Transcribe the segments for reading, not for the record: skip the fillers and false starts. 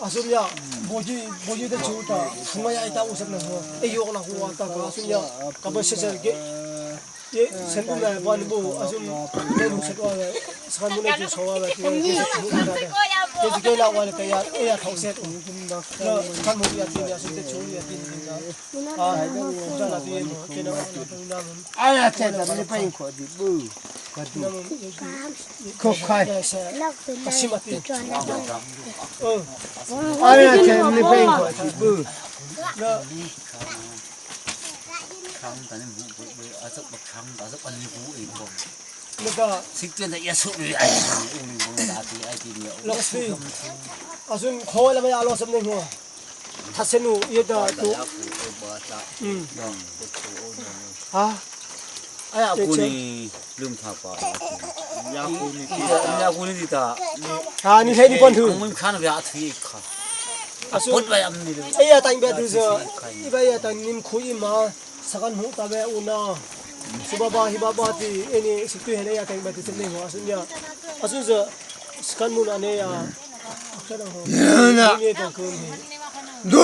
Asumya boji boji de chuta khumaya ita usap na ho e yok na ho ta ka asumya ka ba se ge ye sen na ba ni bo asum ne nu se wa sa mu ne ju so wa ba ti ye ye ji ke la wa le ka ya e ya thau se na kan mu ya ti ya su te chu ya ti ni na a ja la ti mo ke na na aya te da ni pa in ko di bu ka du ko kai asimati aya te ni pa in ko di bu asun khoi la ma ya lo sam ne ho thasenu ye da tu ha 哎呀，姑你龙头吧，呀姑你的， ha ni thai ni pon thu 我们看了不要推一看， asun 不对呀，你的。 ai ya tang be tu zo i ba ya tang nim khu i ma sakan hu ta be una suba ba hi ba ba ti eni siktu he ne ya tang be tu sam ne ho asun ya asun zo sakan mu na ne ya akhara ho ni da ko ni du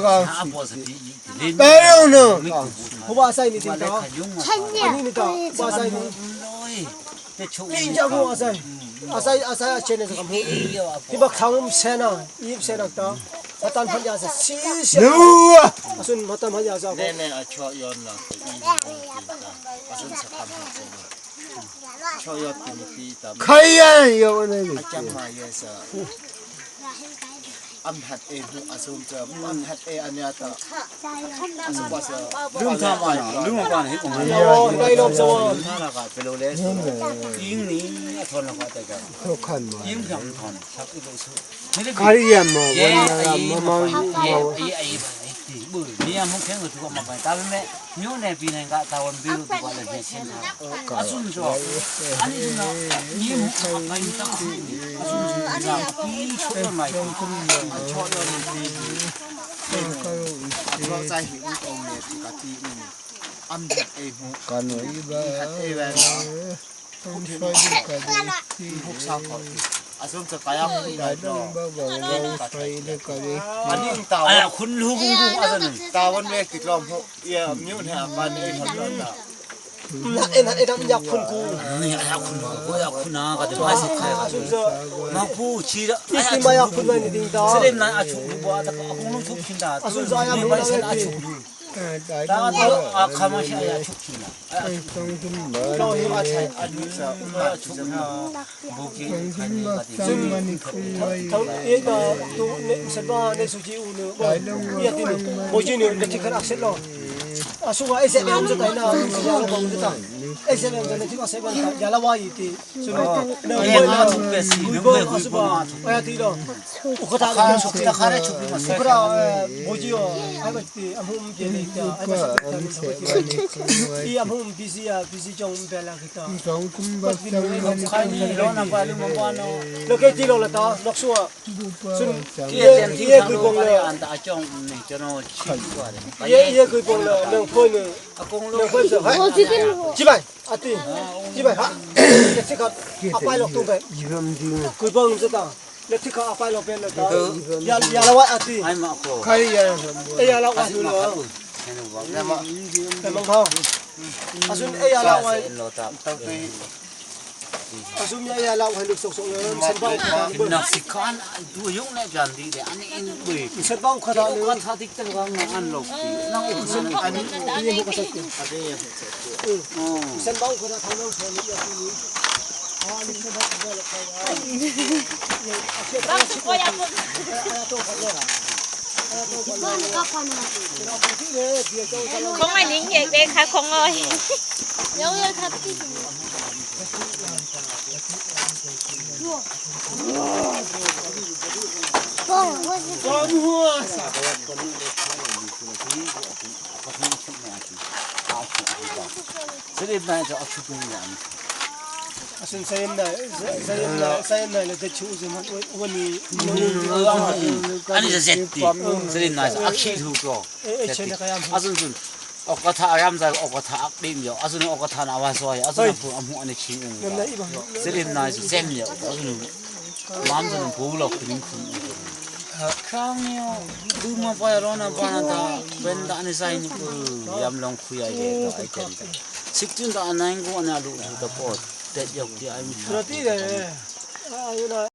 ga 他不是比 ba yo no ho ba sai ni tin ta ani ni ta ba sai ni 你家不阿塞，阿塞阿塞阿切呢是个木，你把康塞呢，伊塞那个，我单盘家是西西， nu 阿孙我单盘家是个， แน่ๆชอยอนละอาสุนสักคำชอยอนตีตีตาม kai ya yo ne อาจารย์มาเยสอัมหัดเอหุอาสุมจะอัมหัดเออันยาตาอาสุปัส 龙头嘛，龙嘛，那个。哦，那一弄什么？ 他那个不露嘞，英尼他那个这个， ko kan ma 英平他，他一个是，那个。 kai ya ma 耶 wa na ma ma 耶耶耶နေရာမခဲကိုသူကမပိုင်ဒါပေမဲ့မြို့နယ်ပြည်နယ်ကတာဝန်ပေးလို့သူကလည်းပြင်ရှင်းတာအဆုကျော်အနိနာညီမအပိုင်တာအဆုကျော်ပြီးချောမိုင် ชอยอนตีเราใจหิวองเนี่ยกะตีอัมหัดเอหุ ka no i ba หัดเอแวน tong soi di ka di พวกชาวเขาอาสุมจะกายังได้ดอ ba ba ba soi de ka di อันนี้ตา အဲ့ခွန်လူကူကူအဲ့ဒါ ตาวันเวกติดลมหุเอี่ยมยุ่นหาปันเอทำตา 那哎那哎他们家困苦， နေအဲ့ခွန်ကိုရခွန်နာကတည်းကဆက်ခိုင် 阿孙说， မဖူချီ 一起买呀困难的叮当， စရိမန်အချုဘောအတအကုန်လုံးချုပ်ချင်းတာအချု dai ဒါတော့အခမရှိအချုချင်းတာ tong tum ba เราเห็นอาชัยอายุจะอุมาจุจะมา ဘူကီ tong tum ba sang ma ni khum wai 他也个都那什么那手机有呢，也对呢，我今年那天看阿塞咯，阿叔话哎塞两只带呢，是呀，我们这。哎塞两只那天阿塞问他，亚拉瓦伊的，所以那 ငါချုပ်ပဲစီ 我 လုံးဝ 阿叔话，哎呀对了，我和他 ခါချုပ်တခါရချုပ်ပြီးမှ 我和他我就还没的，阿们别的，还没的，伊阿们必须啊，必须将我们别来给他。 tong tum ba sang ma ni ခိုင်နီလောနပါလူမပွားနော် 那个地楼了，他落树啊， bu ba sang ဒီတန်တီကိုကောင်လေအန်တာအကြောင်းနေကျွန်တော်ချီသွားတယ် 也也可以帮了，两块呢， အကုန်လုံး 两块是还几百啊对，几百哈，那这个阿拜六东北， ibam di 可以帮这个，那这个阿拜六边了，亚亚拉瓦啊对， အိုင်မခေါ် kai ya 哎亚拉瓦了，在门口，阿孙哎亚拉瓦， လောတာ ตั้งแต่ 阿孙哎亚拉瓦六叔叔了，钱包， နော်စကန်ဒူယုံနဲ့ပြန်ဒီတယ်အနေအင်းဝေး 钱包可他 ကသာတိတကောင်ငါအန်လို့နော် อันนี้ 你也不个 อันนี้ 钱包可他他们说你要注意。啊，你这把这个 không ai nín vậy bé khá không ơi စရိမန်ကြောအချုပင်းရ Asun sayin na sayin na sayin na le de chu zum han wani ani za zetti sayin na akhi thu ko e chen ka yam asun sun okatha ayam za okatha akdim yo asun okatha na wa so ya asun phu amu ani chi ung nam na iba sayin na zem yo asun mam zan bu lo khrin khun khang yo du ma pa ro na pa na ta ben da ani sai ni ku yam long khu ya ye ta ai chen ta sik chun da anai ko ana lu ta po tet yok ti ai mi ရတိတယ်အာယူနာ